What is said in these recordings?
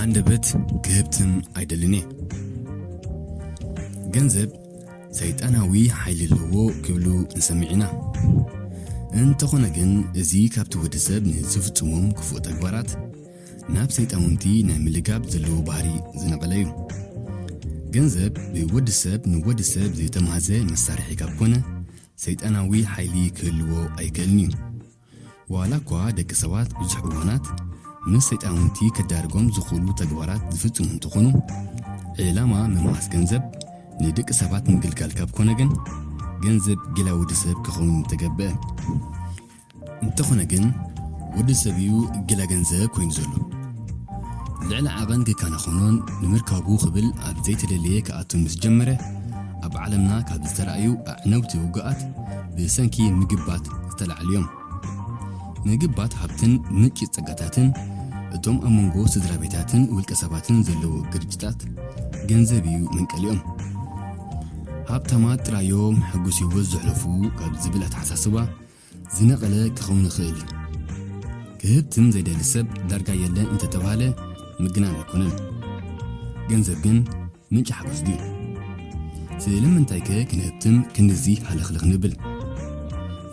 ኣንደበት ክህብትም ኣይደልን እየ። ገንዘብ ሰይጣናዊ ሓይሊ ኣለዎ ክብሉ ንሰምዕ ኢና። እንተኾነ ግን፣ እዚ ካብቲ ወዲ ሰብ ንዝፍጽሞም ክፉእ ተግባራት ናብ ሰይጣውንቲ ናይ ምልጋብ ዘለዎ ባህሪ ዝነቐለ እዩ። ገንዘብ ብወዲ ሰብ ንወዲ ሰብ ዝተማህዘ መሳርሒ ካብ ኮነ፣ ሰይጣናዊ ሓይሊ ክህልዎ ኣይክእልን እዩ። ዋላ እኳ ደቂ ሰባት ብዙሕ እዋናት ምስ ሰይጣውንቲ ከዳርጎም ዝኽእሉ ተግባራት ዝፍጽሙ እንተኾኑ፣ ዕላማ ምምሃዝ ገንዘብ ንደቂ ሰባት ምግልጋል ካብ ኮነ ግን፣ ገንዘብ ጊላ ወዲ ሰብ ክኸውን ምተገብአ። እንተኾነ ግን፣ ወዲ ሰብ እዩ ጊላ ገንዘብ ኮይኑ ዘሎ። ልዕሊ ዓቐን ክከናኸኖን ንምርካቡ ክብል ኣብ ዘይተደለየ ክኣቱ ምስ ጀመረ፣ ኣብ ዓለምና ካብ ዝተራእዩ ኣዕነውቲ ውግኣት ብሰንኪ ምግባት ዝተላዕሉ እዮም። ምግባት ሃብትን ምንጪ ጸጋታትን፣ እቶም ኣብ መንጎ ስድራ ቤታትን ውልቀ ሰባትን ዘለዉ ግርጭታት ገንዘብ እዩ መንቀሊኦም። ሃብታማት ጥራዮም ሕጉስ ህይወት ዘሕለፉ ካብ ዝብል ኣተሓሳስባ ዝነቐለ ክኸውን ይኽእል እዩ። ክህብትም ዘይደሊ ሰብ ዳርጋ የለን እንተተባህለ ምግናን ኣይኮነን። ገንዘብ ግን ምንጪ ሓጎስ ድዩ? ስለምንታይከ ክንህብትም ክንድዚ ሃለኽለኽ ንብል?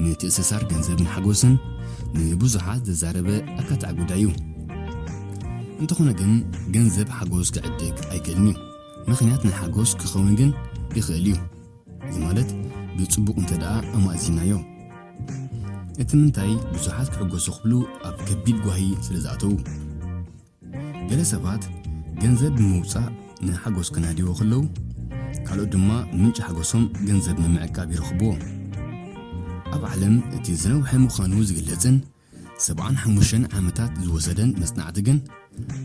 ምትእስሳር ገንዘብን ሓጎስን ንብዙሓት ዘዛረበ ኣካታዒ ጉዳይ እዩ። እንተኾነ ግን፣ ገንዘብ ሓጎስ ክዕድግ ኣይክእልን እዩ። ምኽንያት ናይ ሓጎስ ክኸውን ግን ይኽእል እዩ። እዚ ማለት፣ ብጽቡቕ እንተ ደኣ ኣማእዚናዮ። እቲ ምንታይ ብዙሓት ክሕጎሱ ክብሉ ኣብ ከቢድ ጓሂ ስለ ዝኣተዉ። ገለ ሰባት ገንዘብ ብምውጻእ ንሓጎስ ክናድይዎ ከለዉ፣ ካልኦት ድማ ምንጪ ሓጎሶም ገንዘብ ንምዕቃብ ይረኽብዎ። ኣብ ዓለም እቲ ዝነውሐ ምዃኑ ዝግለጽን ሰብዓን ሓሙሽተን ዓመታት ዝወሰደን መጽናዕቲ ግን፣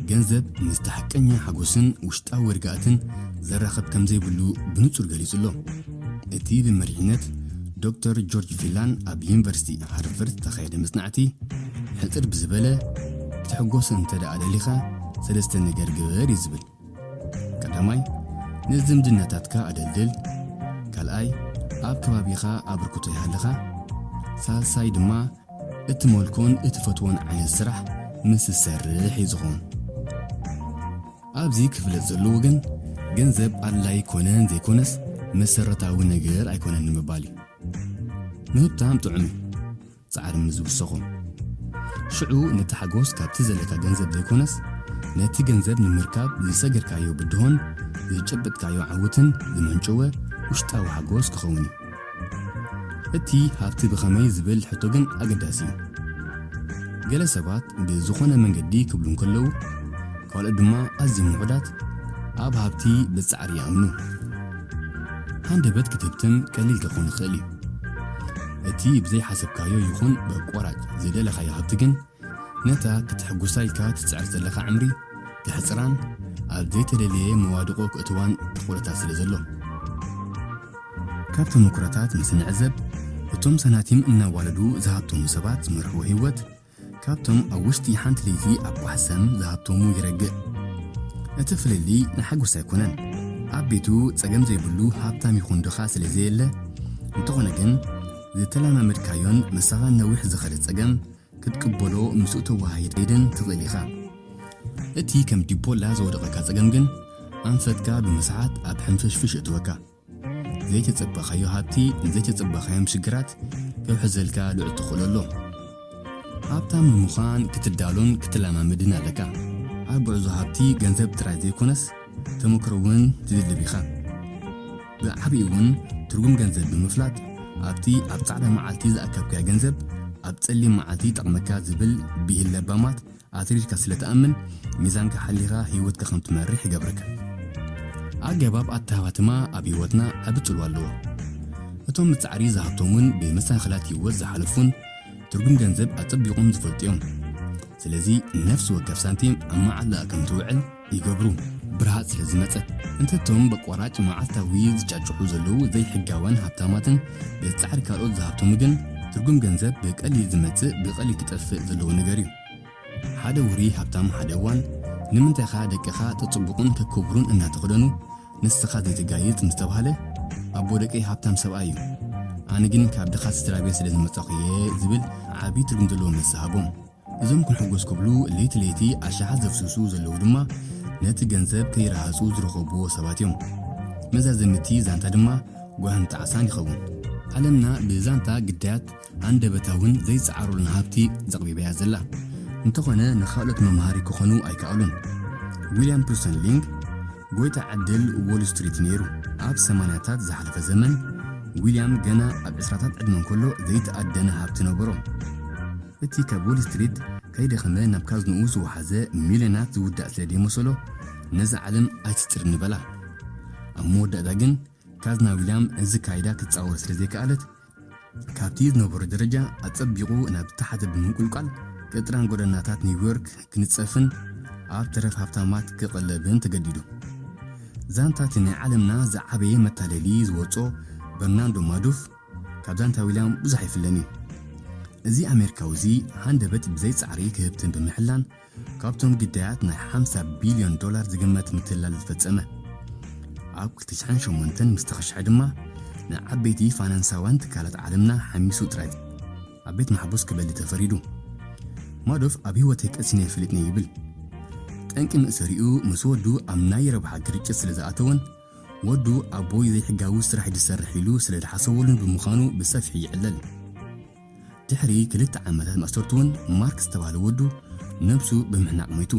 ገንዘብ ምስቲ ሓቀኛ ሓጎስን ውሽጣዊ ርግኣትን ዘራኽብ ከም ዘይብሉ ብንጹር ገሊጹ ኣሎ። እቲ ብመሪሕነት ዶክተር ጆርጅ ፊላን ኣብ ዩኒቨርሲቲ ሃርቨርድ ዝተኻየደ መጽናዕቲ፣ ሕጽር ብዝበለ፣ ክትሕጎስ እንተ ደኣ ደሊኻ፣ ሰለስተ ነገር ግበር እዩ ዝብል። ቀዳማይ፣ ንዝምድናታትካ ኣደልድል። ካልኣይ፣ ኣብ ከባቢኻ ኣበርክቶ ይሃልኻ። ሳልሳይ ድማ፣ እትመልኮን እትፈትዎን ዓይነት ስራሕ ምስ ዝሰርሕ እዩ ዝኸውን። ኣብዚ ክፍለጥ ዘለዎ ግን፣ ገንዘብ ኣድላይ ኮነን ዘይኮነስ መሰረታዊ ነገር ኣይኮነን ንምባል እዩ። ምህብታም ጥዑም እዩ፣ ጻዕሪ ምስ ዝውሰኾ። ሽዑ ነቲ ሓጎስ ካብቲ ዘለካ ገንዘብ ዘይኮነስ፣ ነቲ ገንዘብ ንምርካብ ዝሰገርካዮ ብድሆን ዝጨበጥካዮ ዓወትን ዝመንጨወ ውሽጣዊ ሓጎስ ክኸውን እዩ። እቲ ሃብቲ ብኸመይ ዝብል ሕቶ ግን ኣገዳሲ እዩ። ገለ ሰባት ብዝኾነ መንገዲ ክብሉ እንከለዉ፣ ካልኦት ድማ ኣዝዮም ውሑዳት ኣብ ሃብቲ ብጻዕሪ ይኣምኑ። ሃንደበት ክትህብትም ቀሊል ክኸውን ይኽእል እዩ። እቲ ብዘይሓሰብካዮ ይኹን በቋራጭ ዝደለኻዮ ሃብቲ ግን፣ ነታ ክትሕጉሳ ኢልካ ትጽዕር ዘለኻ ዕምሪ ከሕጽራን ኣብ ዘይተደለየ መዋድቖ ከእትዋን ተኽእሎታት ስለ ዘሎ። ካብ ተመኩሮታት ምስ ንዕዘብ፣ እቶም ሳናቲም እናዋለዱ ዝሃብተሙ ሰባት ዝመርሕዎ ህይወት፣ ካብቶም ኣብ ውሽጢ ሓንቲ ለይቲ ኣብ ኳሕሰም ዝሃብተሙ ይረግእ። እቲ ፍልልይ ንሓጎስ ኣይኮነን። ኣብ ቤቱ ጸገም ዘይብሉ ሃብታም ይኹን ድኻ ስለ ዘየለ፣ እንተኾነ ግን፣ ዝተለማመድካዮን ምሳኻን ነዊሕ ዝኸደ ጸገም ክትቅበሎ ምስኡ ተወሃሂድ ኣይደን ትኽእል ኢኻ። እቲ ከም ዲቦላ ዝወደቐካ ጸገም ግን፣ ኣንፈትካ ብምስሓት ኣብ ሕንፍሽፍሽ እትወካ። ዘይተጸበኻዮ ሃብቲ ንዘይተጸበኻዮም ሽግራት ከውሕዘልካ ልዑል ተኽእሎ ኣሎ። ሃብታም ንምዃን ክትዳሎን ክትለማመድን ኣለካ። ኣብ ጉዕዞ ሃብቲ ገንዘብ ጥራይ ዘይኮነስ፣ ተመክሮ እውን ትድልብ ኢኻ። ብዓቢኡ እውን ትርጉም ገንዘብ ብምፍላጥ፣ ኣብቲ ኣብ ጻዕዳ መዓልቲ ዝኣከብካዮ ገንዘብ፣ ኣብ ጸሊም መዓልቲ ይጠቕመካ ዝብል ብሂል ለባማት ኣትሪርካ ስለ ትኣምን፣ ሚዛንካ ሓሊኻ ህይወትካ ከም ትመርሕ ይገብረካ። ኣገባብ ኣተሃባትማ ኣብ ህይወትና ዓቢ ጽልዋ ኣለዎ። እቶም ብጻዕሪ ዝሃብቶምን ብመሰናኽላት ህይወት ዝሓለፉን ትርጉም ገንዘብ ኣጸቢቖም ዝፈልጡ እዮም። ስለዚ፣ ነፍሲ ወከፍ ሳንቲም ኣብ መዓላኣ ከም ትውዕል ይገብሩ። ብርሃጽ ስለ ዝመጸት። እንተቶም በቋራጭ መዓልታዊ ዝጫጭሑ ዘለዉ ዘይሕጋውያን ሃብታማትን ብጻዕሪ ካልኦት ዝሃብቶሙ ግን፣ ትርጉም ገንዘብ ብቀሊል ዝመጽእ ብቐሊል ክጠፍእ ዘለዎ ነገር እዩ። ሓደ ውሩይ ሃብታም ሓደ እዋን፣ "ንምንታይኻ ደቅኻ ተጽብቑን ከከብሩን እናተኸደኑ ንስኻ ዘይትጋየጽ?" ምስ ተባህለ፣ "ኣቦ ደቀይ ሃብታም ሰብኣይ እዩ፣ ኣነ ግን ካብ ድኻ ስድራ ቤት ስለ ዝመጻኹ እየ" ዝብል ዓቢ ትርጉም ዘለዎ መልሲ ሃቦም። እዞም ክንሕጎስ ክብሉ ለይቲ ለይቲ ኣሽሓት ዘፍስሱ ዘለዉ ድማ ነቲ ገንዘብ ከይረሃጹ ዝረኸብዎ ሰባት እዮም። መዛዘሚቲ ዛንታ ድማ ጓህን ጣዕሳን ይኸውን። ዓለምና ብዛንታ ግዳያት ኣንደበታውን ዘይጸዓሩሉን ሃብቲ ዘቕቢባያ ዘላ። እንተኾነ ንኻልኦት መምሃሪ ክኾኑ ኣይከኣሉን። ዊልያም ፕርሰን ሊንግ ጎይታ ዕድል ዎል ስትሪት ነይሩ። ኣብ ሰማንያታት ዝሓለፈ ዘመን ዊልያም ገና ኣብ ዕስራታት ዕድመ እንከሎ ዘይተኣደነ ሃብቲ ነበሮ። እቲ ካብ ዎል ስትሪት ከይደኸመ ናብ ካዝንኡ ዝወሓዘ ሚልዮናት ዝውዳእ ስለ ዘይመሰሎ ነዛ ዓለም ኣይትስጥር ንበላ። ኣብ መወዳእታ ግን ካዝና ዊልያም እዚ ካይዳ ክትጻወር ስለ ዘይከኣለት ካብቲ ዝነበሮ ደረጃ ኣጸቢቑ ናብ ታሕቲ ብምንቁልቋል ቅጥራን ጎደናታት ኒውዮርክ ክንጸፍን ኣብ ተረፍ ሃብታማት ክቕለብን ተገዲዱ። ዛንታ እቲ ናይ ዓለምና ዝዓበየ መታለሊ ዝወጾ በርናንዶ ማዶፍ ካብ ዛንታ ዊልያም ብዙሕ ኣይፍለን እዩ። እዚ ኣሜሪካዊ እዚ ሃንደበት ብዘይ ጻዕሪ ክህብትን ብምሕላን ካብቶም ግዳያት ናይ ሓምሳ ቢልዮን ዶላር ዝግመት ምትላል ዝፈጸመ። ኣብ ክልተ ሽሕን ሸሞንተን ምስ ተኸሽሐ ድማ ንዓበይቲ ፋይናንሳውያን ትካላት ዓለምና ሓሚሱ ጥራይ ኣብ ቤት ማሕቡስ ክበሊ ተፈሪዱ። ማዶፍ ኣብ ህይወተይ ቀሲነ ይፈልጥኒ ይብል። ጠንቂ መእሰሪኡ ምስ ወዱ ኣብ ናይ ረብሓ ግርጭት ስለ ዝኣተወን ወዱ ኣቦይ ዘይሕጋዊ ስራሕ ድሰርሕ ኢሉ ስለ ዝሓሰበሉን ብምዃኑ ብሰፊሑ ይዕለል። ድሕሪ ክልተ ዓመታት ማእሰርቱ እውን ማርክ ዝተባህለ ወዱ ነብሱ ብምሕናቕ ሞይቱ።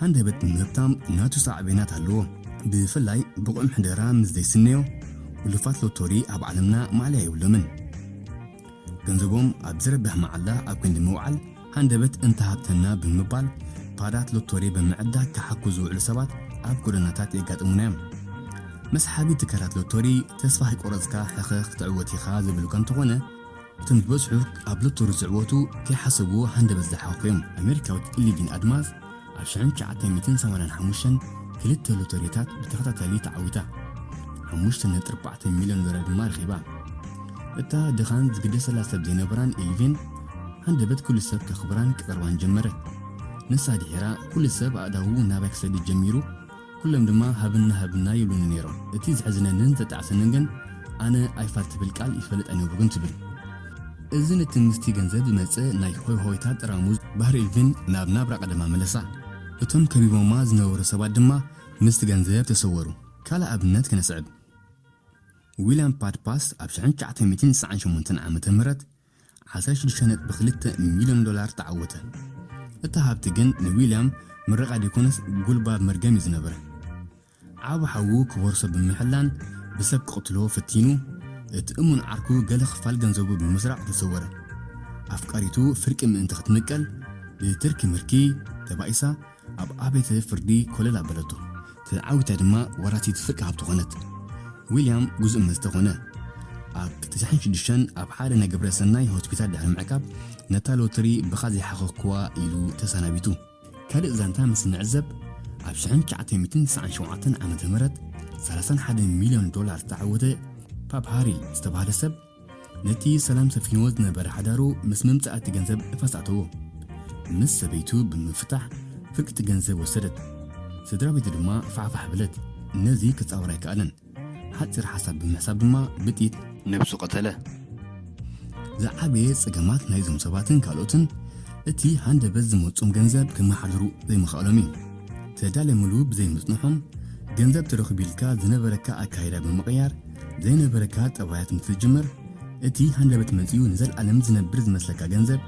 ሃንደበት ምህብታም ናቱ ሳዕቤናት ኣለዎ። ብፍላይ ብቑዕ ምሕደራ ምስ ዘይስነዮ ውልፋት ሎቶሪ ኣብ ዓለምና ማዕለያ የብሎምን። ገንዘቦም ኣብ ዝረብሕ መዓላ ኣብ ክንዲ ምውዓል ሃንደበት እንተሃብተና ብምባል ፓዳት ሎቶሪ ብምዕዳግ ክሓኩ ዝውዕሉ ሰባት ኣብ ጎደናታት የጋጥሙና እዮም። መስሓቢ ትካላት ሎቶሪ ተስፋ ከይቆረጽካ ሕኸኽ ክትዕወት ኢኻ ዝብሉካ እንተኾነ እቶም ዝበዝሑ ኣብ ሎቶሪ ዝዕወቱ ከይሓሰብዎ ሃንደበት ዝሓኸኹ እዮም። ኣሜሪካዊት ኢሊቪን ኣድማዝ ኣብ ሽሕን ትሽዓተ ሚእትን ሰማንያን ሓሙሽተን ክልተ ሎቶሪታት ብተኸታታሊ ተዓዊታ ሓሙሽተ ነጥቢ ኣርባዕተ ሚልዮን ዶላር ድማ ረኺባ። እታ ድኻን ዝግደሰላ ሰብ ዘይነበራን ኢሊቪን ሃንደበት ኩሉ ሰብ ከኽብራን ክቐርባን ጀመረ። ንሳ ድሒራ ኩሉ ሰብ ኣእዳዉ ናባይ ክሰድድ ጀሚሩ። ኩሎም ድማ ሃብና ሃብና ይብሉኒ ነይሮም። እቲ ዘሕዝነንን ዘጣዕሰንን ግን ኣነ ኣይፋል ትብል ቃል ይፈልጥ ኣይነበርኩን ትብል። እዚ ነቲ ምስቲ ገንዘብ ዝመጽእ ናይ ሆይ ሆይታ ጥራሙዝ ባህሪ ኢሊቪን ናብ ናብራ ቀደማ መለሳ። እቶም ከቢቦማ ዝነበሩ ሰባት ድማ ምስቲ ገንዘብ ተሰወሩ። ካልእ ኣብነት ክነስዕብ። ዊልያም ፓድፓስ ኣብ ሽሕን ትሽዓተ ሚእትን ስሳን ሸሞንተን ዓመተ ምህረት ዓሰርተ ሽዱሽተ ነጥቢ ክልተ ሚልዮን ዶላር ተዓወተ። እቲ ሃብቲ ግን ንዊልያም ምርቓ ደይኮነስ ጉልባብ መርገም እዩ ዝነበረ። ዓቢ ሓዉ ክወርሶ ብምሕላን ብሰብ ክቕትሎ ፈቲኑ፣ እቲ እሙን ዓርኩ ገለ ክፋል ገንዘቡ ብምስራቕ ተሰወረ። ኣፍቃሪቱ ፍርቂ ምእንቲ ክትምቀል ብትርኪ ምርኪ ተባኢሳ ኣብ ኣብያተ ፍርዲ ኮለል ኣበለቶ። ተዓዊታ ድማ ወራሲት ፍርቂ ሃብቲ ኮነት። ዊልያም ግዙእ መስተ ኮነ። ኣብ ክልተ ሽሕን ሽዱሽተን ኣብ ሓደ ናይ ግብረ ሰናይ ሆስፒታል ድሕሪ ምዕቃብ ነታ ሎተሪ ብኻ ዘይሓኸኽክዋ ኢሉ ተሰናቢቱ። ካልእ ዛንታ ምስ ንዕዘብ ኣብ ሽሕን ትሽዓተ ሚእትን ስሳን ሸውዓተን ዓመተ ምህረት ሰላሳን ሓደን ሚልዮን ዶላር ዝተዓወተ ፓፕ ሃሪል ዝተባህለ ሰብ ነቲ ሰላም ሰፊንዎ ዝነበረ ሓዳሩ ምስ ምምጻእ እቲ ገንዘብ ንፋስ ኣተዎ። ምስ ሰበይቱ ብምፍታሕ ፍርቂ እቲ ገንዘብ ወሰደት። ስድራ ቤቱ ድማ ፋሕፋሕ በለት። ነዚ ክጻወር ኣይከኣለን። ሓጺር ሓሳብ ብምሕሳብ ድማ ብጥይት ነብሱ ቀተለ። ዝዓበየ ጸገማት ናይዞም ሰባትን ካልኦትን እቲ ሃንደበት ዝመጾም ገንዘብ ክመሓድሩ ዘይምኽኣሎም እዩ። ተዳልዮምሉ ብዘይምጽንሖም፣ ገንዘብ ተረኺቡ ኢልካ ዝነበረካ ኣካይዳ ብምቕያር ዘይነበረካ ጠባያት ምስ ትጅምር፣ እቲ ሃንደበት መጺኡ ንዘለኣለም ዝነብር ዝመስለካ ገንዘብ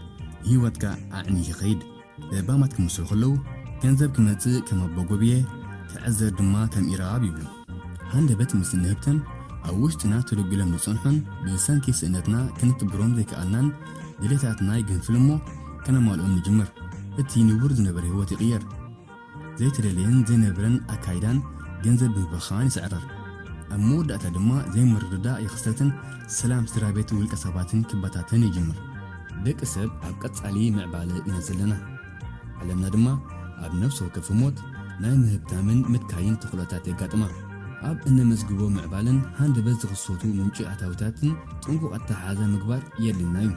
ህይወትካ ኣዕንዩ ይኸይድ። ለባማት ክመስሉ ከለዉ፣ ገንዘብ ክመጽእ ከም ኣቦ ጎብየ፣ ክዕዘር ድማ ከም ኢራብ ይብሉ። ሃንደበት ምስ እንህብተም፣ ኣብ ውሽጥና ተደጒሎም ዝጸንሑን ብሰንኪ ስእነትና ክንትግብሮም ዘይከኣልናን ድሌታትና ይግንፍል እሞ ከነማልኦም ንጅምር። እቲ ንቡር ዝነበረ ህይወት ይቕየር። ዘይተደለየን ዘይነበረን ኣካይዳን ገንዘብ ምብኻን ይስዕረር። ኣብ መወዳእታ ድማ ዘይምርድዳእ ይኽሰትን ሰላም ስድራ ቤት ውልቀ ሰባትን ክበታተን ይጅምር። ደቂ ሰብ ኣብ ቀጻሊ ምዕባለ ኢና ዘለና። ዓለምና ድማ ኣብ ነፍሲ ወከፍ ህሞት ናይ ምህብታምን ምትካይን ተኽእሎታት የጋጥማ። ኣብ እነመዝግቦ ምዕባለን ሃንደበት ዝኽሰቱ ምንጪ ኣታዊታትን ጥንቁቕ ኣተሓሕዛ ምግባር የድልየና እዩ።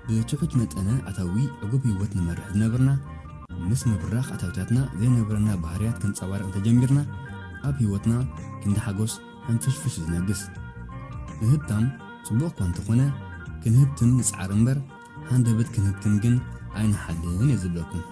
ብትሑት መጠነ ኣታዊ ዕጉብ ህይወት ንመርሕ ዝነበርና፣ ምስ ምብራኽ ኣታዊታትና ዘይነበረና ባህርያት ክንጸባርቕ እንተጀሚርና፣ ኣብ ህይወትና ክንዲ ሓጎስ ሕንፍሽፍሽ እዩ ዝነግስ። ምህብታም ጽቡቕ እኳ እንተኾነ፣ ክንህብትም ንጽዓር እምበር፣ ሃንደበት ክንህብትም ግን ኣይንሓልን እየ ዝብለኩም።